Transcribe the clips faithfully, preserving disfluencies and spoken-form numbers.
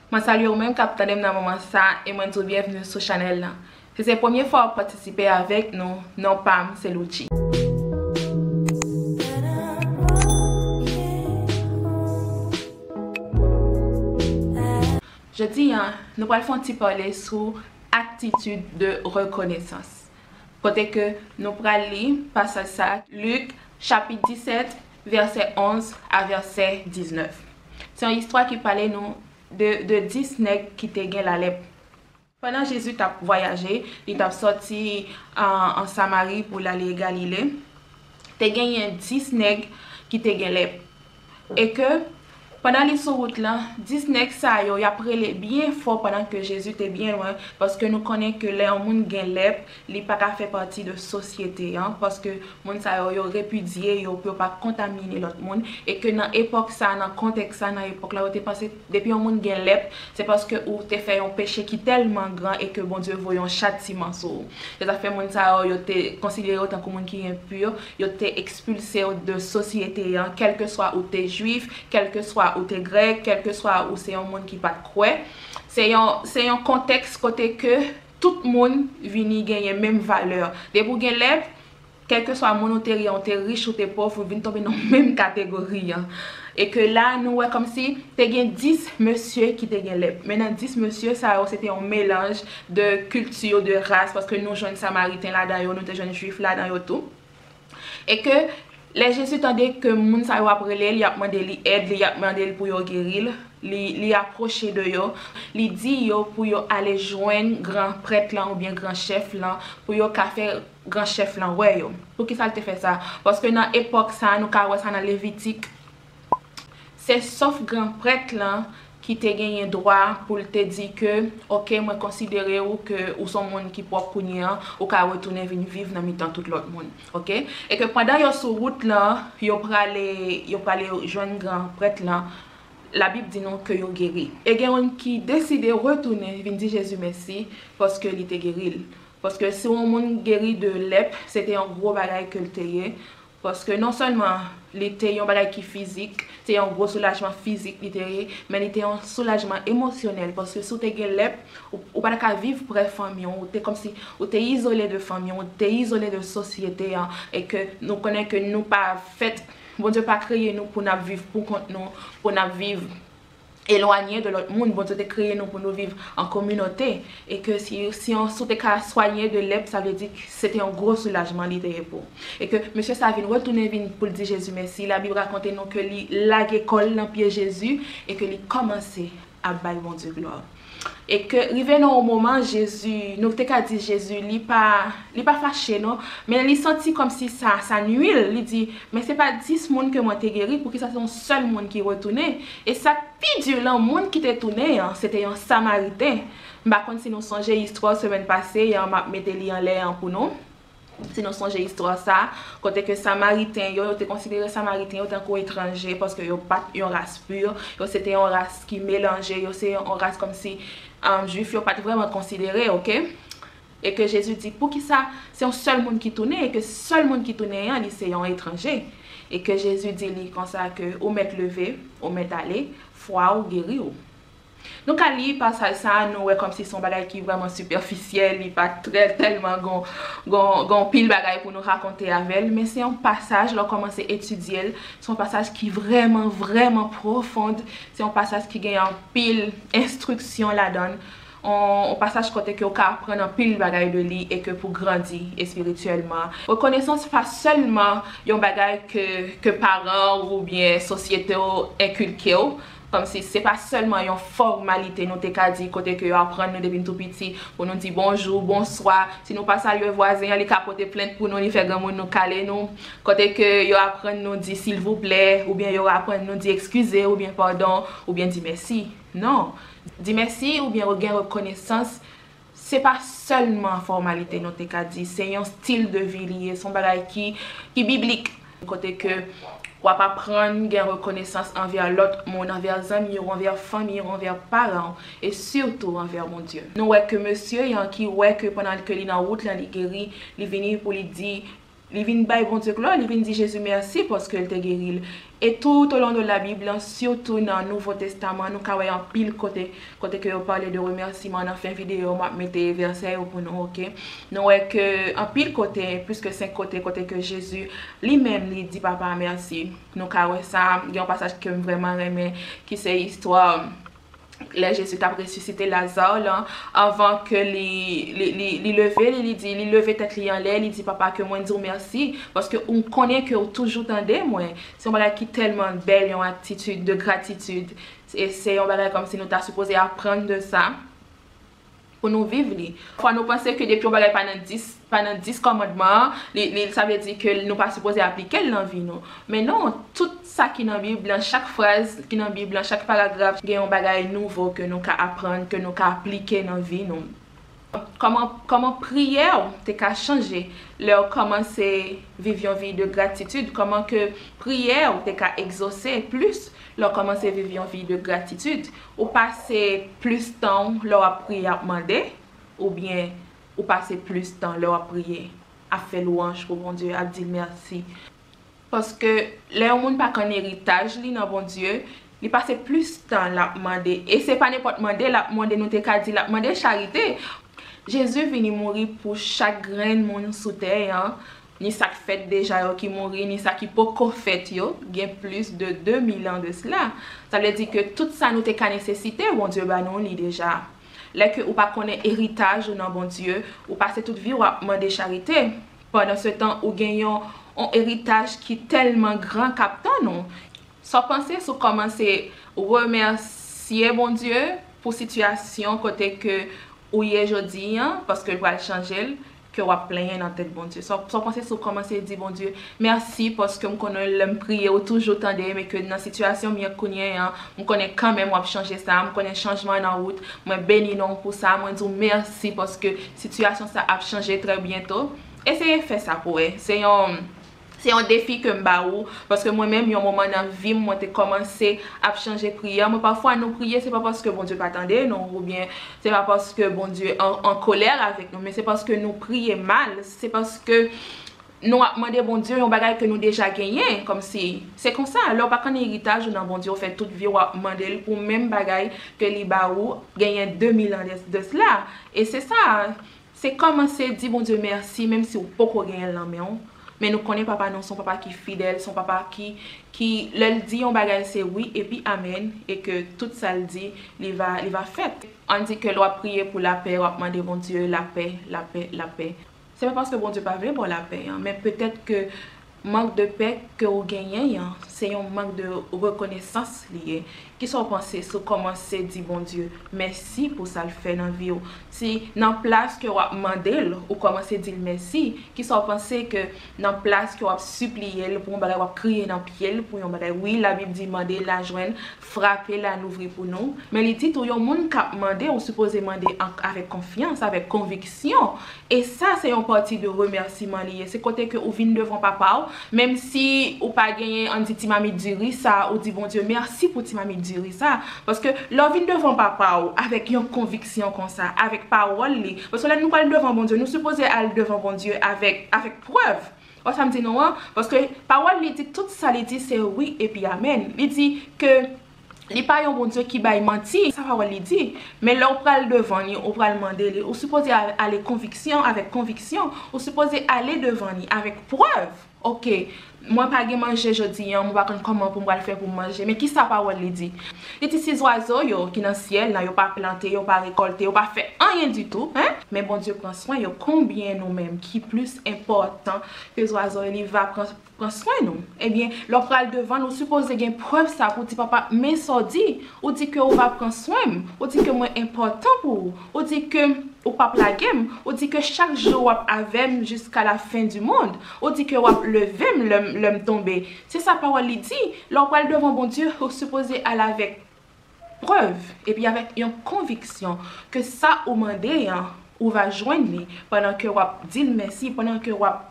Mwen salye ou menm k ap tande m nan moman sa e mwen di w byenvni sou chanèl lan. Si se premye fwa w ap patisipe avèk nou, non pa m se Loutji. Jodi a, nou pral fè yon ti pale sou attitude de reconnaissance. Kote ke nou pral li pasaj sa, Lik chapit disèt, vèsè onz a vèsè diznèf. Se yon istwa ki pale nou de, de dis nèg ki te gen lalèp. Pandan Jezi t ap vwayaje, li t ap sòti an, an Samari pou l ale Galile, te genyen dis nèg ki te gen lèp. E ke, pandan li sou wout lan, dis nèg sa yo, y ap rele byen fò pandan ke Jezi te byen lwen, paske nou konnen ke lè yon moun gen lèp, li pa ka fè pati de sosyete an, paske moun sa yo, yo repidye yo pou yo pa kontamine lòt moun, e ke nan epòk sa, nan kontèks sa, nan epòk la, yo te panse depi yon moun gen lèp, se paske ou te fè yon peche ki tèlman gran e ke Bondye voye yon chatiman sou ou. Se sa fè moun sa yo, yo te konsidere yo tankou moun ki enpi, yo te ekspilse yo de sosyete an, kèlkeswa ou te jwif, kèlkeswa ou te grèk, kèlkeswa ou se yon moun ki pa t kwè. Se yon, se yon kontèks kote ke tout moun vini genyen menm valè. Depi w gen lèp, kèlkeswa moun ou te ye, ou te rich, ou te pòv, ou vin tonbe nan menm kategori an. E ke la, nou wè kòmsi te gen dis mesye ki te gen lèp. Men nan dis mesye sa yo, se te yon melanj de kilti, de ras, paske nou jwenn Samariten ladan yo, nou te jwenn Jwif ladan yo tou. E ke lè Jezi tande ke moun sa yo ap rele l, y ap mande li èd, li ap mande l pou yo geri l, li, li apwoche de yo, li di yo pou yo ale jwenn gran prèt lan oubyen gran chèf lan, pou yo ka fè gran chèf lan wè yo. Poukisa l te fè sa? Paske nan epòk sa, nou ka wè sa nan Levitik, se sòf gran prèt lan ki te genyen dwa pou l te di ke, oke, mwen konsidere ou ke ou se yon moun ki pwòp kounye a, ou ka retounen vin viv nan mitan tout lòt moun, oke? E ke pandan yo sou wout lan, yo prale, yo prale jwenn gran prèt lan, Labib di nou ke yo geri. E gen youn ki deside retounen vin di Jezi mèsi paske li te geri l. Paske si yon moun geri de lèp, se te yon gwo bagay ke l te ye. Paske non sèlman li te yon bagay ki fizik, se yon gwo soulajman fizik li te ye, men li te yon soulajman emosyonèl. Paske si w te gen lèp, ou, ou pa t ka viv pre fanmi w, ou te kòmsi, ou te izole de fanmi w, ou te izole de sosyete an, e ke nou konnen ke nou pa fèt, Bondye pa kreye nou pou n ap viv pou kont nou, pou n ap viv elwanye de lòt moun. Bondye te kreye nou pou nou viv an kominote. E ke si, si yon, si w te ka swanye de lèp, sa vle di ke se te yon gwo soulajman li te ye pou w. E ke mesye sa vin retounen vin pou l di Jezi mèsi. Labib rakonte nou ke li lage kò l nan pye Jezi e ke li kòmanse ap bay Bondye glwa. E ke rive nan yon moman, Jezi, nou te ka di Jezi, li pa, li pa fache non, men li santi kòmsi sa, sa nui l. Li di, men se pa dis moun ke mwen te geri, poukisa se yon sèl moun ki retounen? E sa k pi di lan, moun ki te tounen an, se te yon Samariten. M pa konn si nou sonje istwa semèn pase an, m ap mete li anlè an pou nou. Si nou sonje istwa sa, kote ke Samariten yo, yo te konsidere Samariten yo tankou etranje, paske yo pa t yon ras pi, yo se te yon ras ki melanje, yo se yon ras kòmsi, um, Jwif yo pa t vrèman konsidere, oke? E ke Jezi di, poukisa se yon sèl moun ki tounen, e ke sèl moun ki tounen an, li se yon etranje? E ke Jezi di li konsa ke ou mèt leve, ou mèt ale, fwa ou geri w. Nou ka li pasaj sa a, nou wè kòmsi se yon bagay ki vrèman sipèfisyèl, li pa trè tèlman gon, gon, gon pil bagay pou nou rakonte avè l, men se yon pasaj, lè w kòmanse etidye l, se yon pasaj ki vrèman, vrèman pwofond, se yon pasaj ki gen anpil enstriksyon ladan l, yon, yon pasaj kote ke w ka aprann anpil bagay de li e ke pou grandi espirityèlman. Rekonesans pa sèlman yon bagay ke, ke paran w oubyen sosyete w enkilke w, kòmsi se pa sèlman yon fòmalite nou te ka di kote ke yo aprann nou depi n tou piti pou nou di bonjou, bonswa, si nou pa salye vwazen an, li ka pote plent pou nou, li fè granmoun nou kale nou, kote ke yo aprann nou di silvouplè, oubyen yo aprann nou di eskize, oubyen padon, oubyen di mèsi. Non. Di mèsi oubyen gen rekonesans, se pa sèlman fòmalite nou te ka di, se yon stil de vi li ye, se yon bagay ki, ki biblik. Kote ke w ap aprann gen rekonesans anvè lòt moun, anvè zanmi w, anvè fanmi w, anvè paran w, e sitou anvè Bondye. Nou wè ke mesye an ki wè ke pandan ke li nan wout lan, li geri, li vini pou li di, Li vin bay Bondye glwa, li vin di Jezi mèsi paske l te geri l. E tout au long de la Bible, sitou nan Nouvo Testaman, nou ka wè anpil kote, kote ke yo pale de remèsiman. Nan fen videyo, m ap mete vèsè yo pou nou, oke? Nou wè ke anpil kote, plis ke senk kote, kote ke Jezi li menm li di Papa mèsi. Nou ka wè sa, gen yon pasaj ke m vrèman renmen, ki se istwa lè Jezi t ap resisite Laza lan, anvan ke li, li, li, li leve li, li di, li leve tèt li anlè, li di, Papa, ke mwen di w mèsi, paske ou konnen ke w toujou tande mwen. Se yon bagay ki tèlman bèl, yon atitid de gratitid. E se yon bagay kòmsi nou ta sipoze aprann de sa pou nou viv li. Pafwa nou panse ke depi yon bagay pa nan dis, pa nan dis kòmandman an, li, li, sa vle di ke nou pa sipoze aplike l nan vi nou. Men non, tout sa ki nan Bib lan, chak fraz ki nan Bib lan, chak paragraf, gen yon bagay nouvo ke nou ka aprann, ke nou ka aplike nan vi nou. Kòman, kòman priyè w te ka chanje lè w kòmanse viv yon vi de gratitid? Kòman ke priyè w te ka egzose plis lè w kòmanse viv yon vi de gratitid? Ou pase plis tan w lè w ap priye, ap mande, oubyen ou pase plis tan lè w ap priye, ap fè lwanj pou Bondye, ap di l mèsi? Paske lè yon moun pa konn eritaj li nan Bondye, li pase plis tan l ap mande. E se pa nenpòt mande l ap mande, nou te ka di l ap mande charite. Jezi vini mouri pou chak grenn moun sou tè an, ni sa k fèt deja yo ki mouri, ni sa ki poko fèt yo, gen plis de de mil an de sila. Sa vle di ke tout sa nou te ka nesesite, Bondye ba nou li deja. Lè ke ou pa konnen eritaj ou nan Bondye, ou pase tout vi w ap mande charite. Pandan se tan, ou gen yon, yon eritaj ki tèlman gran k ap tann ou. Sa w panse si w kòmanse remèsye Bondye pou sitiyasyon kote ke ou ye jodi an, paske l pral chanje l, ke w ap plenyen nan tèt Bondye? Sa w, sa w panse si w kòmanse di Bondye mèsi, paske m konnen lè m priye, ou toujou tande m, e ke nan sitiyasyon m ye kounye an, m konnen kanmenm w ap chanje sa, m konnen chanjman nan wout, mwen beni non w pou sa, mwen di w mèsi, paske sitiyasyon sa ap chanje trè byento. Eseye fè sa pou wè. Se yon, se yon defi ke m ba ou, paske mwen menm, yon moman nan vi m, mwen te kòmanse ap chanje priyè mwen. Pafwa, nou priye, se pa paske Bondye pa tande nou, oubyen se pa paske Bondye an, an kolè avèk nou, men se paske nou priye mal, se paske nou ap mande Bondye yon bagay ke nou deja genyen, kòmsi. Se konsa, lè w pa konn eritaj ou nan Bondye, w fè tout vi w ap mande l pou menm bagay ke li ba ou genyen de mil an de, de sila. E se sa, se kòmanse di Bondye mèsi, menm si w poko genyen l nan men w. Men nou konnen Papa nou se yon Papa ki fidèl, se yon Papa ki, ki, lè l di yon bagay, se wi epi amèn, e ke tout sa l di, li va, li va fèt. Ann di ke lè w ap priye pou lapè, w ap mande Bondye lapè, lapè, lapè. Se pa paske Bondye pa vle ba w lapè an, men petèt ke mank de pè ke w genyen an, se yon mank de rekonesans li ye. Kisa w panse si w kòmanse di Bondye mèsi pou sa l fè nan vi w? Si nan plas ke w ap mande l, ou kòmanse di l mèsi, kisa w panse ke nan plas ke w ap sipliye l pou yon bagay, w ap kriye nan pye l pou yon bagay? Wi, Labib di, mande, l a jwenn, frape, l a louvri pou nou. Men li di tou, yon moun k ap mande, ou sipoze mande an, avèk konfyans, avèk konviksyon. E sa, se yon pati de remèsiman li ye. Se kote ke ou vin devan Papa w, menm si ou pa genyen, ann di, ti mamit diri sa, ou di Bondye mèsi pou ti mamit diri sa. Paske lè w vin devan Papa w avèk yon konviksyon konsa, avèk pawòl li, paske lè nou pral devan Bondye, nou sipoze al devan Bondye avèk, avèk prèv. Wè sa m di nou an? Paske pawòl li di, tout sa li di se wi epi amèn. Li di ke li pa yon Bondye ki bay manti, sa pawòl li di. Men lè w pral devan li, ou pral mande li, ou sipoze al-, ale konviksyon, avèk konviksyon, ou sipoze ale devan li avèk prèv. Oke, mwen pa gen manje jodi an, mwen pa konn kòman pou m pral fè pou m manje. Men kisa pawòl li di? Li di, si zwazo yo ki nan syèl la, yo pa plante, yo pa rekòlte, yo pa fè anyen ditou, en? Men Bondye pran swen yo. Konbyen nou menm ki plis enpòtan ke zwazo yo, li va pran, pran swen nou? Ebyen, lè w pral devan l, ou sipoze gen prèv sa pou w di, Papa, men sa w di. Ou di ke ou va pran swen m. Ou di ke mwen enpòtan pou ou. Ou di ke ou p ap lage m. Ou di ke chak jou w ap avè m jusqu'à la fin du monde. Ou di ke w ap leve m lè m, lè m tonbe. Se sa pawòl li di. Lè w pral devan Bondye, ou sipoze al avèk prèv, epi avèk yon konviksyon ke sa ou mande an, ou va jwenn li, pandan ke w ap di l mèsi, pandan ke w ap,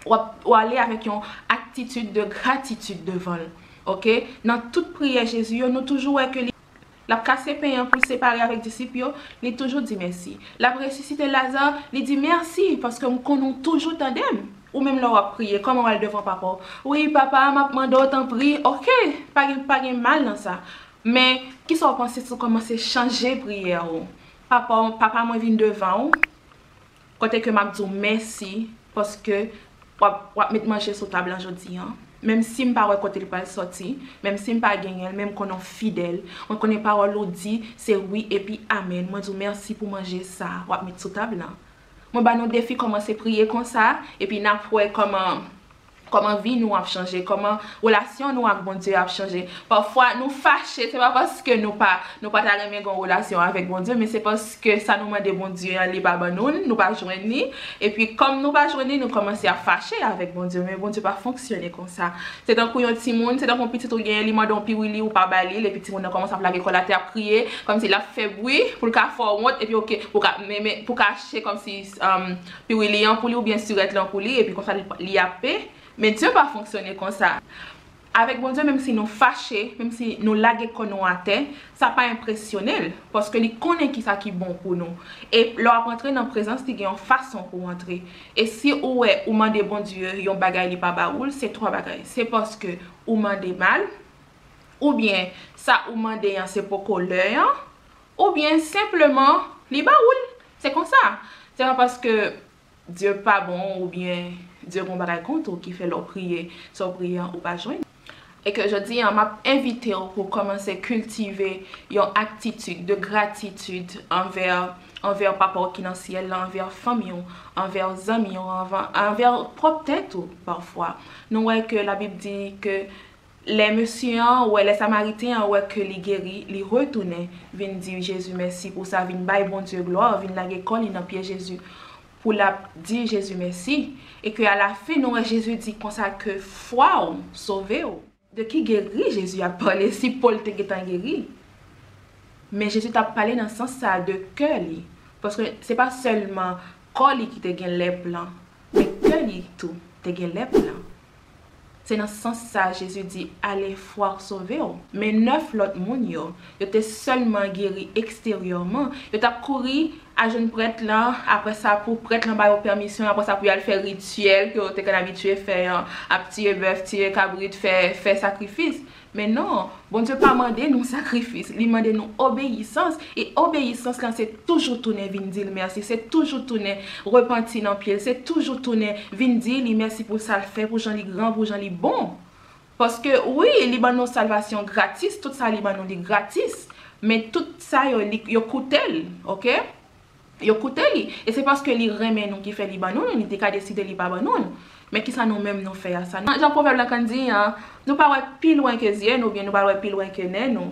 w ap, w ale avèk yon atitid de gratitid devan l. Oke? Nan tout priyè Jezi yo, nou toujou wè ke li, l ap kase pen an pou l separe avèk disip yo, li toujou di mèsi. L ap resisite Laza, li di mèsi, paske m konnen w toujou tande m. Ou menm lè w ap priye, kòman w al devan papa w? Wi, papa, m ap mande w tanpri. Oke, pa gen, pa gen mal nan sa. Men, kisa w panse si w kòmanse chanje priyè ou? Papa, papa mwen vin devan ou, kote ke m ap di w mèsi, paske w ap, w ap met manje sou tab lan jodi an. Menm si m pa wè kote li pral sòti, menm si m pa genyen l, men m konnen w fidèl. Mwen konnen pawòl ou di, se wi epi amèn. Mwen di w mèsi pou manje sa w ap met sou tab lan. Mwen ba nou defi kòmanse priye konsa, epi n ap wè kòman, kòman vi nou ap chanje, kòman relasyon nou ak Bondye ap chanje. Pafwa, nou fache, se pa paske nou pa, nou pa ta renmen gen yon relasyon avèk Bondye, men se paske sa nou mande Bondye an, li pa ban nou l, nou pa jwenn li. Epi, kòm nou pa jwenn li, nou kòmanse ap fache avèk Bondye, men Bondye pa fonksyone konsa. Se tankou yon timoun, se tankou yon pitit ou genyen, li mande yon piwili, ou pa ba li l, epi timoun nan kòmanse ap lage kò l atè, ap kriye, kòmsi l ap fè bwi, pou l ka fè w wont, epi oke, pou ka, men, men, pou kache kòmsi, um, piwili an pou li, oubyen sirèt lan pou li, epi konsa li, li ap pe. Men Dye pa fonksyone konsa. Avèk Bondye, menm si nou fache, menm si nou lage kò nou atè, sa pa enpresyone l, paske li konnen kisa ki bon pou nou. E lè w ap antre nan prezans li, gen yon fason pou w antre. E si ou wè ou mande Bondye yon bagay li pa ba ou l, se twa bagay. Se paske ou mande mal, oubyen sa ou mande an se poko lè an, oubyen senpleman li ba ou l. Se konsa. Se pa paske Dye pa bon oubyen Dye gon bagay kont ou ki fè lè w priye, sa w priye an ou pa jwenn. E ke jodi an, m ap envite w pou w kòmanse kiltive yon atitid de gratitid anvè, anvè Papa w ki nan syèl la, anvè fanmi w, anvè zanmi w, anvè, anvè pwòp tèt ou pafwa. Nou wè ke Labib di ke lè mesye an wè, lè Samariten an wè ke li geri, li retounen, vin di Jezi mèsi pou sa, vin bay Bondye glwa, vin lage kò li nan pye Jezi pou l ap di Jezi mèsi, e ke alafen nou wè Jezi di konsa ke fwa w sove w. De ki geri Jezi ap pale si Pòl te gentan geri? Men Jezi t ap pale nan sans sa de kè li, paske se pa sèlman kò li ki te gen lèp lan, men kè li tou te gen lèp lan. Se nan sans sa Jezi di, ale, fwa w sove w. Men nèf lòt moun yo, yo te sèlman geri eksteryèman. Yo t ap kouri a jwenn prèt lan, apre sa pou prèt lan ba yo pèmisyon, apre sa pou y al fè rityèl ke yo te konn abitye fè an, ap tiye bèf, tiye kabrit, fè, fè sakrifis. Men non, Bondye pa mande nou sakrifis, li mande nou obeyisans. E obeyisans lan se toujou tounen vin di l mèsi, se toujou tounen repanti nan pye l, se toujou tounen vin di li mèsi pou sa l fè, pou jan li gran, pou jan li bon. Paske wi, li ban nou salvasyon gratis, tout sa li ban nou li gratis, men tout sa yo, li, yo koute l, oke? Yo koute li. E se paske li renmen nou ki fè li ban nou l, li te ka deside li pa ban nou l. Men kisa nou menm nou fè a sa? Jan pwovèb la konn di an, nou pa wè pi lwen ke zye nou, oubyen nou pa wè pi lwen ke nen nou.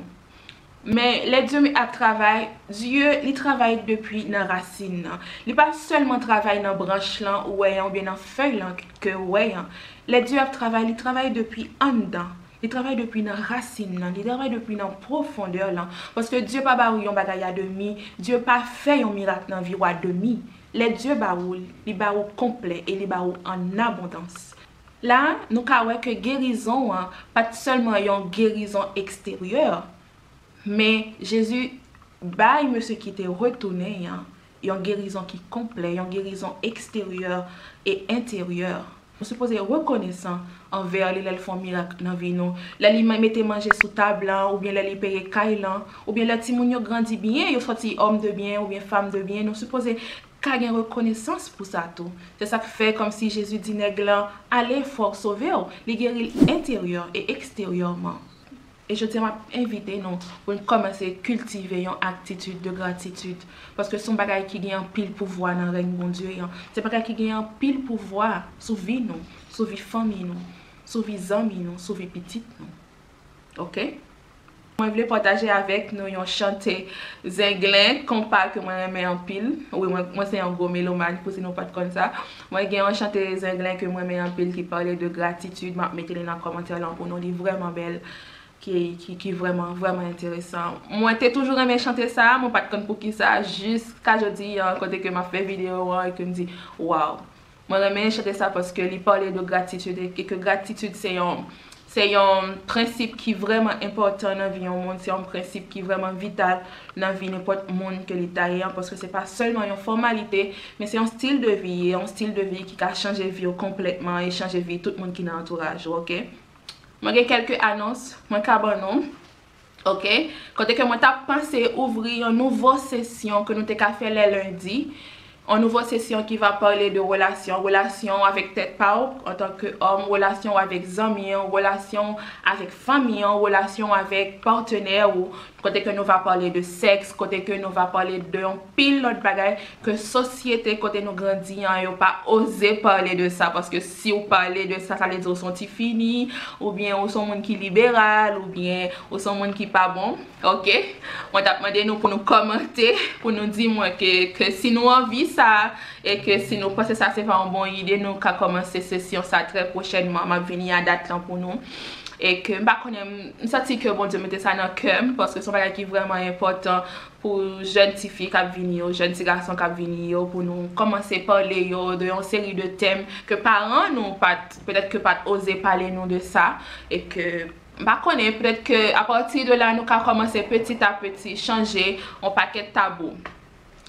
Men lè Dye ap travay, Dye, li travay depi nan rasin nan. Li pa sèlman travay nan branch lan ou wè an, oubyen nan fèy lan ke ou wè an. Lè Dye ap travay, li travay depi anndan. Li travay depi nan rasin nan, li travay depi nan pwofondè lan. Paske Dye pa ba ou yon bagay a demi, Dye pa fè yon mirak nan vi w a demi. Lè Dye ba ou l, li ba ou konplè e li ba ou an abondans. La, nou ka wè ke gerizon an pa t sèlman yon gerizon eksteryè, men Jezi bay mesye ki te retounen an yon gerizon ki konplè, yon gerizon eksteryè e enteryè. Nou sipoze rekonesan anvè li lè l fè yon mirak nan vi nou, lè li mete manje sou tab lan, oubyen lè li peye kay lan, oubyen lè timoun yo grandi byen, yo sòti òm de byen oubyen fanm de byen, nou sipoze ka gen rekonesans pou sa tou. Se sa k fè kòmsi Jezi di nèg lan, ale, fwa w sove w, li geri l enteryè e eksteryèman. E jodi a, m ap envite nou pou n kòmanse kiltive yon atitid de gratitid, paske se yon bagay ki gen anpil pouvwa nan rèy Bondye an. Se yon bagay ki gen anpil pouvwa sou vi nou, sou vi fanmi nou, sou vi zanmi nou, sou vi pitit nou. Oke? Mwen vle pataje avèk nou yon chante zenglen, konpa ke mwen renmen anpil. Wi, mwen, mwen se yon gwo melomàn, pou si nou pa t konn sa. Mwen gen yon chante zenglen ke mwen renmen anpil ki pale de gratitid. M ap mete li nan kòmantè lan pou nou. Li vrèman bèl. ki, ki, ki vrèman, vrèman enteresan. Mwen te toujou renmen chante sa, mwen pa t konn poukisa, jiska jodi an, kote ke m ap fè videyo an, e ke m di, waw. Mwen renmen chante sa paske li pale de gratitid, e, e ke gratitid se yon, Se yon prensip ki vrèman enpòtan nan vi yon moun, se yon prensip ki vrèman vital nan vi nenpòt moun ke li ta ye an, paske se pa sèlman yon fòmalite, men se yon stil de vi, yon stil de vi ki ka chanje vi w konplètman e chanje vi tout moun ki nan antouraj ou, oke? Mwen gen kèlke anons mwen ka ban nou. Oke? Kote ke mwen t ap panse ouvri yon nouvo sesyon ke nou te ka fè lè lendi. Yon nouvo sesyon ki va pale de relasyon, relasyon avèk tèt pa w antanke òm, relasyon avèk zanmi w, relasyon avèk fanmi w, relasyon avèk patnè ou, kote ke nou va pale de sèks, kote ke nou va pale de yon pil lòt bagay ke sosyete kote nou grandi an yo pa oze pale de sa, paske si w pale de sa, sa vle di w se yon ti fini, oubyen ou se yon moun ki liberal, oubyen ou se yon moun ki pa bon. Oke? Mwen t ap mande nou pou nou kòmante, pou nou di mwen ke, ke si nou anvi sa, e ke si nou panse sa se pa yon bon ide, nou ka kòmanse sesyon sa trè pwochènman. M ap vini a dat lan pou nou. E ke m pa konnen, m, m santi ke Bondye mete sa nan kè m, paske se yon bagay ki vrèman enpòtan pou jèn ti fi k ap vini yo, jèn ti gason k ap vini yo, pou nou kòmanse pale yo de yon seri de tèm ke paran nou pa t, petèt ke pa t oze pale nou de sa, e ke, m pa konnen, petèt ke apati de la, nou ka kòmanse peti a peti chanje yon pakèt tabou.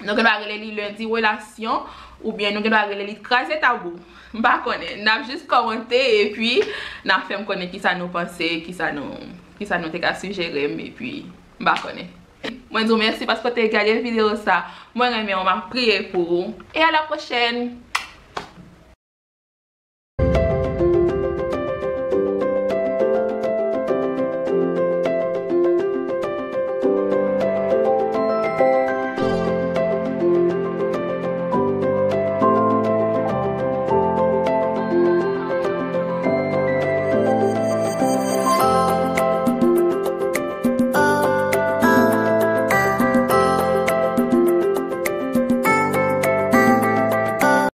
Nou gen dwa rele li lendi relasyon, oubyen nou gen dwa rele li kraze tabou. M pa konnen. N ap jis kòmante, epi n ap fè m konnen kisa nou panse, kisa nou, kisa nou te ka sijere m, epi m pa konnen. Mwen di w mèsi paske w te gade videyo sa. Mwen renmen w, m ap priye pou ou. E a la pwochèn!